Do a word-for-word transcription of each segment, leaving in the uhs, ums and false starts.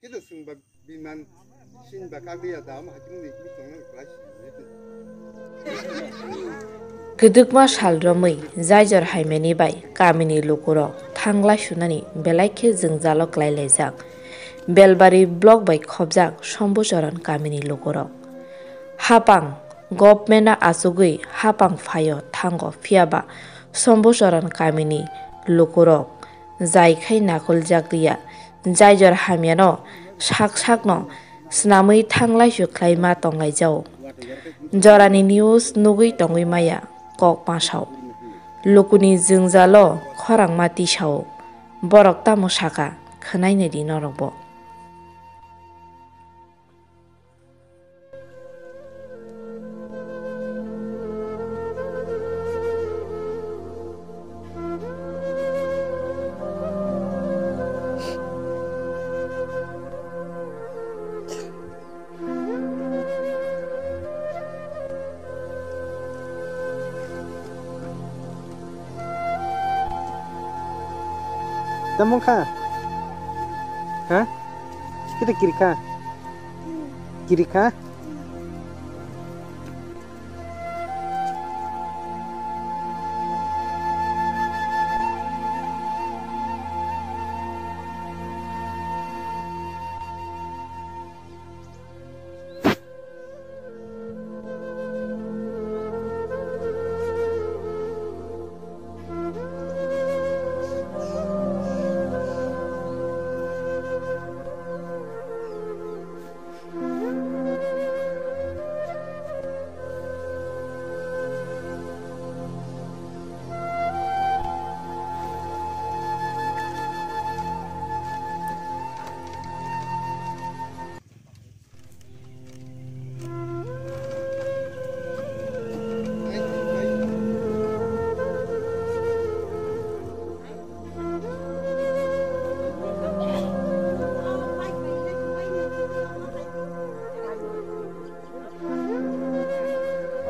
Kito chwng ba biman sin ba kagwi ya da, omo hai khe nini khe chwng nang klai si. Kwdwkma sal romwi Jaijor haimani bai kamini lukurok thanglai sunani belai khe jwngjalo klai laijak. Belbari block bai khobjak Sombuchoron kamini lukurok. Hapang government-no achugwi hapang phaio thango, phiyaba Sombuchoron kamini lukurok jai khai nakoljak liya. Jaijor hamyano sak sakno snamwi thanglaisu khlaima tonglaijao. Jorani news nugwi tongwi maya kok masao. Lukuni jwngjalo khorangma tisao. Borok tamo saka, khwnainai di norokbo. Tamo kha? Ha? Kita kiri kha? Kiri kha?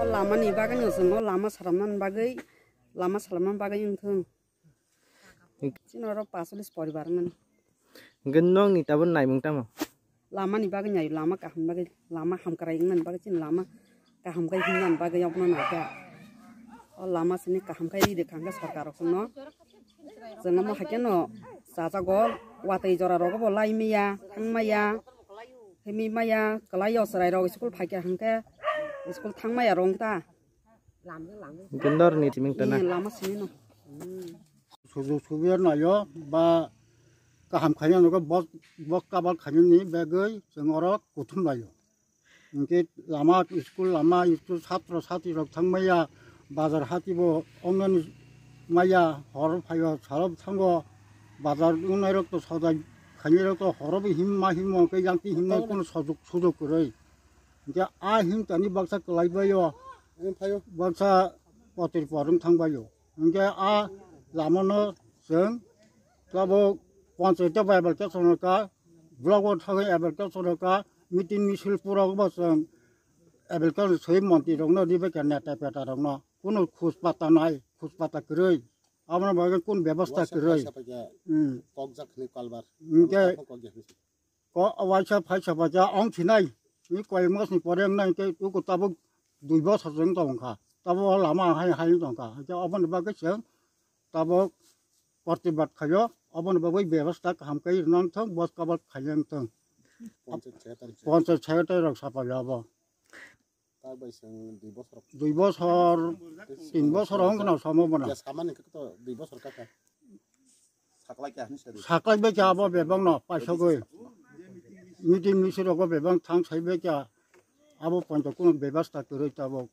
O lama ni bagwi no chwng o lama salamna bagwi, lama salamna bagwi wngthung. Chini oro pasolis poribar mani. Hingke nokni tabuk naimung tamo? Lama ni bagwi nai, lama kaham bagwi, lama hamkrai wngmani bagwi chini lama kaham khe himnani bagwi yokno naikha. O lama sini kaham khe ri de khangkhe sorkar rok no. Chwng omo haikhe no chajago, watwi jora rogo bo lai maya, thang maya, himi maya, kwlai o chwrai rok school phaikha hwnkhe school thang maya rong ta. Gundor ni timing tana. Lama sini no. Sujuk subiya nayo ba kaham khaina nogo bos, bos kabal khaina ni bagwi chwng oro kuthum layo. Hingke lama school, lama school satro satri rok thang maya, bazar hati bo ongmani maya, hor phaio salo thango, bazar wngnai rok to sodai khainai rok to horo bo him ma himo hingke yang ti himnai kono sujuk sujuk kwrwi. Hingke a himtani baksa kwlai baio, baksa potir porung thang baio. Hingke a lamano chwng tabuk ponchayat o bai application rwkha, block o thangwi application rwkha, meeting misil pura bo chwng application swi montri rokno ribaikha, neta peta rokno. Kunu khus pata nai, khus pata kwrwi. Abono bagwi kunu bebasta kwrwi. Waisa phaisa paikha. Hmm. Kokjak hwnwi kalbar. Hingke kokjak hwnwi. Ko waisa phaisa paja ong thinai. Ni koi mas ni pore wngnai hingke uku tabuk dui bosor jeng tong kha. Tabuk o lama hai hai tong kha. Hingke oboni bagwi chwng tabuk protibad khaio. Oboni bagwi bebasta kaham khe rwnang thung, bos kabal khaiyang thung. Panchayat secretary. Panchayat secretary rok sapai abo. Tar bai chwng dui bosor. Dui bosor, tin bosor hong khna samo bono. Ya samani khe to dui bosor kaka. Saklai kya hinwi sadi. Saklai bai kya abo bebang no paisogwi. Meeting misil rogo bebang thang sai bai kya. Abo ponto kuno bebasta kwrwi tabuk.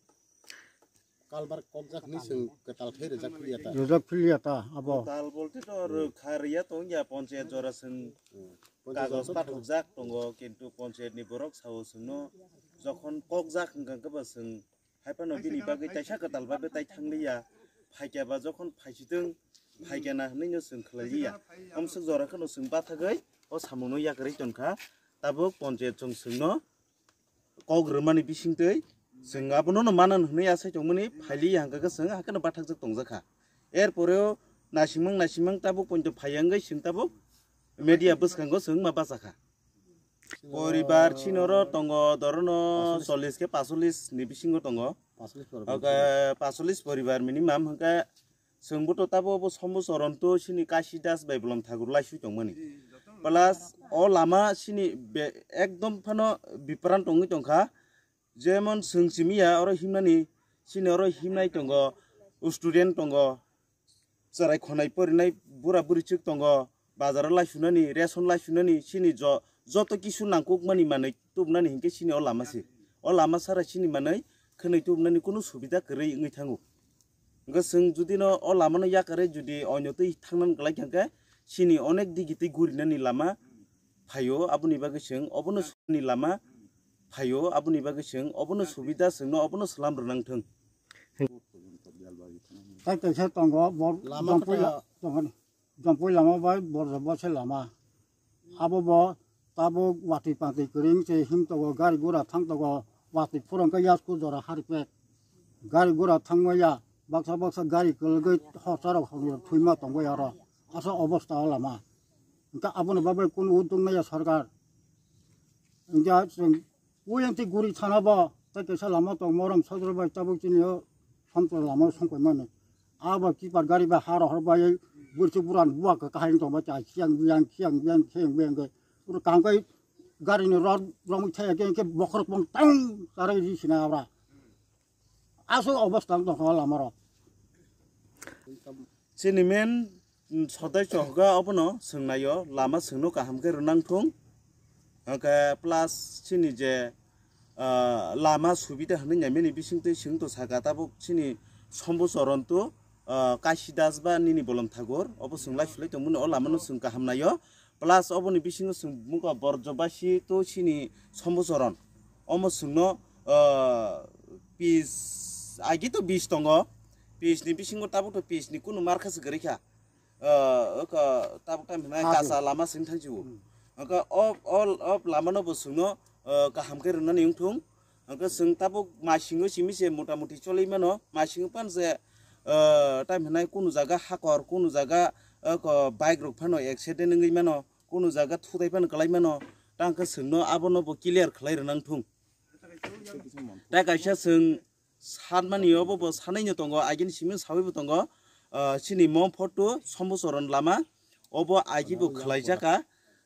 Kalbar kokjak hinwi chwng kwtal khe rijak philiya ta. Rijak philiya ta abo. Kwtal bolte to rwkha riya tong ya ponchayat jora chwng. Hmm. Kagoj pathokjak tongo, kintu ponchayat ni borok sao chwngno jokhon kokjak hwnkha khe ba chwng hai phano bini bagwi taisa kwtal bagwi tai thangliya, phaikya ba jokhon phaisitwng, phaikya na hwnwi no chwng khlai liya. Omswk jora kheno chwng bathagwi o samungno yakarwi tonkha, tabuk ponchayat chwng chwngno kok rwmani bisingtwi chwng abono no manani hwnwi asai tongmani phailiya hwnkha khe chwng hakheno bathakjak tongjakha. Er poreo nasimang nasimang tabuk poito phaiya wngwi chwng tabuk media bwskango chwng ma bachakha. Poribar chini oro tongo, dorono pasolis. Chollis ke pasolis ni bisingo tongo. Pasolis poribar. Oke, pasolis poribar minimum hwnkhe chwngbo to tabo bo Sombo Choron to chini Kasi Das bai Bolom Thakur laisui tongmani. Plus o lama chini be-, ekdom phano bipran tongwi tongkha. Jemon chwng simi ya oro himnani, chini oro himnai tongo, student tongo, chwrai khonai porinai bura buri chwk tongo, bazaro laisunani, ration laisunani, chini jo-, joto kisu nangkukmani manwi tubunani hinkhe chini o lama se. O lama sara chini manwi khwnwi tubunani kunu subida kwrwi wngwi thango. Hwnkhe chwng judino o lamano yakarwi judi onyo twi thangnani kwlai kha hwnkhe chini onek digi twi gurinani lama phaio, aboni bagwi chwng obono subidani lama phaio, aboni bagwi chwng obono subida chwngno obono swlam rwnang thung. Tai kaisa tongo, bor-, lama jompui kwthao. La-, tongo ni. Jompui lama bai borjak bai se lama. Abo bo tabuk watwi patwi kwrwi se him tongo, gari gura thang tongo, watwi phurang khe yasku jora haripek. Gari gura thangma ya, baksa baksa gari kwlwgwi horsa rok thwima tongbai aro. Asa obosta o lama. Hwnkhe aboni bagwi kunu uddog naiya sorkar. Hwnkhe chwng oyang twi guri thana bo, tei kaisa lama tong morom sodro bai tabuk chini o somtol lama o songkoi mani. Abo tipar gari bai ha rohor bai bwrwswk buran buwa khe kahai wng tongba cha, khiyang biyang, khiyang biyang, khiyang biyang khe. Oro kangkai gari ni rod romwi thaya khe, khe bokhorok pong tang charwi ri sina abra. Aswk obosta wng tongkha o lama rok. Chini main, mm, sodai chohga obono swngnaio, lama swngno kaham khe rwnang thung. Hwnkhe plus chini je, ah, lama subida hwnwi naimani bisingtwi swngto saka tabuk chini Sombo Choron to, ah, Kasi Das ba nini Bolom Thakur obo swng lai sulai tongmani o lamano swng kaham naio. Plus oboni bisingo chwng nukha Borjobasi to chini Sombo Choron. Omo chwngno, ah, pis, agi to bis tongo. Pis ni bisingo tabuk to pis ni kunu markha se kwrwi kha. Ah, oko tabuk tam hinai kacha lama sing thang jibo. Hmm. Oko o, o, o lama no bo chwngno, ah, kaham khe rwnani wng thung. Hwnkhe chwng tabuk masingo simi se mota moti choli mano, masingo pan se, ah, tam hinai kunu jaga hakor, kunu jaga, ah, ko bike rok phano accident wngwi mano, kunu jaga thutai phano kwlai mano, tang khe chwngno abono bo clear khlai rwnang thung. Tai kaisa chwng sanmani obo bo sanai no tongo, agini simi sawi bo tongo, ah, chini Mom Photo Sombo Choron lama, obo agi bo khlai jaka,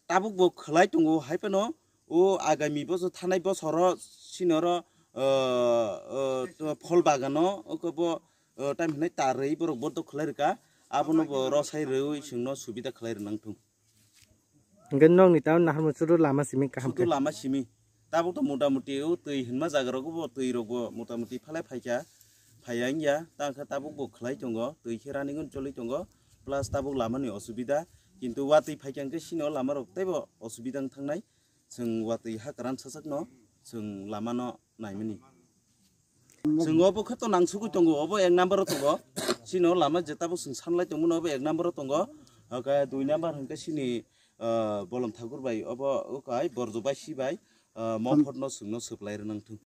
tabuk bo khlai tongo, hai phano o agami boso thanai bosoro sinoro, ah, ah, to phol bagano oko bo, ah, tam hinai tarwi borok bodo khlai rwkha, abono bo rosai rwi chwngno subida khlai rwnang thung. Hwnkhe nokni tamo naharmung sudu lama simi kaham khe. Sudu lama simi. Tabuk to mota moti o twi hinma jaga rogo bo twi rok bo mota moti phalai phaikha, phaiya wngya, tang khe tabuk bo khlai tongo, twi khe running on choli tongo, plus tabuk lama ni osubida, kintu watwi phaikha hwnkhe sini o lama rok teibo osubida wng thangnai, chwng watwi ha kwran sasakno chwng lama no naimani. Chwng obo khe to nangsugwi tongo, obo ek number o tongo. Chini o lama je tabuk chwng sanlai tongmani obo ek number o tongo. Hwnkhe dui number hwnkhe chini, ah, Bolom Thakur bai obo, okai Borjo bai si bai, ah, Mom Photo no chwngno swplai rwnang thung.